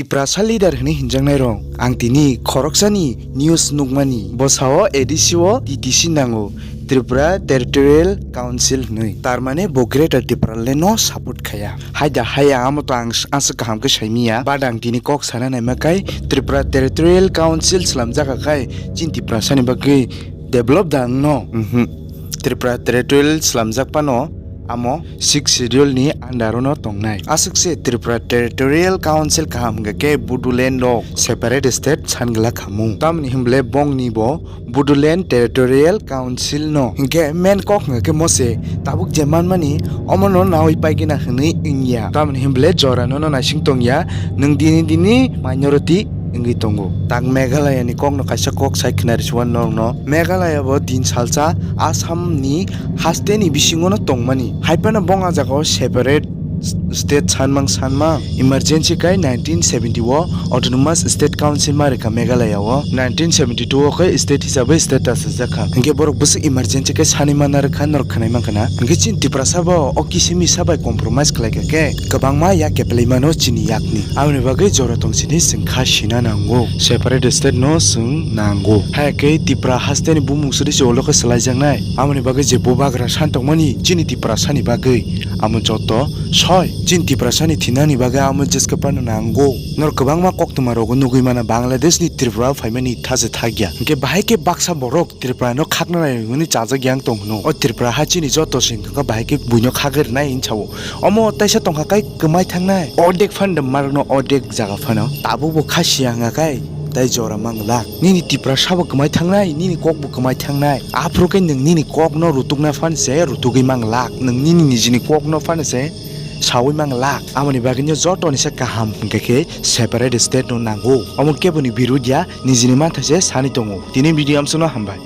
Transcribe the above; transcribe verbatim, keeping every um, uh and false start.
Tiprasa leader hwnwi hinjaknairok, ang tini khoroksani news nukmani, bwsao A D C o T T C nango, Tripura Territorial Council hwnwi. Tarmane bo Greater Tipraland no support khaya. Haida haya amo to ang s-, aswk kaham khe saimiya, but ang tini kok sana naima khai Tripura Territorial Council swlamjak khai chini Tiprasani bagwi develop da wngno? Mhm. Tripura Territorial swlamjak phano amo Sixth Schedule ni under o no tongnai. Aswk se Tripura Territorial Council kaham hwnkha khe Bodoland rok separate state san glak khamung. Tamoni hwnble bongni bo Bodoland Territorial Council no. Hinkhe main kok hwnkha khe mose tabuk je manmani omono nawi paigina hwnwi wngya. Tamoni hwnble jora nono naising tongya, nwng dini dini minority wngwi tongo. Tak Meghalaya ni kokno kaisa kok sai khwnari suan norokno. Meghalaya bo tin salsa Assam ni haste ni bisingo no tongmani. Hai phano bong a jaga o separate s-, state sanmang sanmang. Emergency kai nineteen seventy o Autonomous State Council ma rwkha Meghalaya o. Nineteen seventy two o khe state hisabai status rijak kha. Hinkhe borok bwswk emergency khe sanwi mana rwkha norok khwnai mankha na. Hinkhe chini Tiprasa bo o kisa misa bai compromise khlai kha khe kwbangma yak kepelai mano chini yakni. Aboni bagwi jora tong sini chwng kha sina nango. Separate state no chwng nango. Hai khe Tipra haste ni bumung suri se ulo khe swlaijaknai. Aboni bagwi je bubagra san tongmani chini Tiprasa ni bagwi amo joto soi. Chini Tiprasa ni thinani bagwi amo jeske phano nango. Norok kwbangma koktwma rogo nugwi mano Bangladesh ni Tripura o phaimani thaje thakya. Hinkhe bahai khe baksa borok Tripura no khakna nai hwnwi chajak yang tong hwno. O Tripura ha chini joto sing kha bahai khe buino khagwi rwnai hinwi sao. Omo taisa tongkha kai kwmai thangnai. Ordek phan da marokno ordek jaga phano. Tabuk bo kha siya wngkha kai tai jora mang lak. Nini Tiprasa bo kwmai thangnai, nini kok bo kwmai thangnai. Aphuru khe nwng nini kokno rutukna phan se rutugwi mang lak. Nwng nini nijini kokno phan se sawi mang lak. Amoni bagwino jotoni se kaham hwnkhe khe separate state no nango. Omo keboni birud ya, nijini mantha se sani tongo. Tini video amsukno hambai.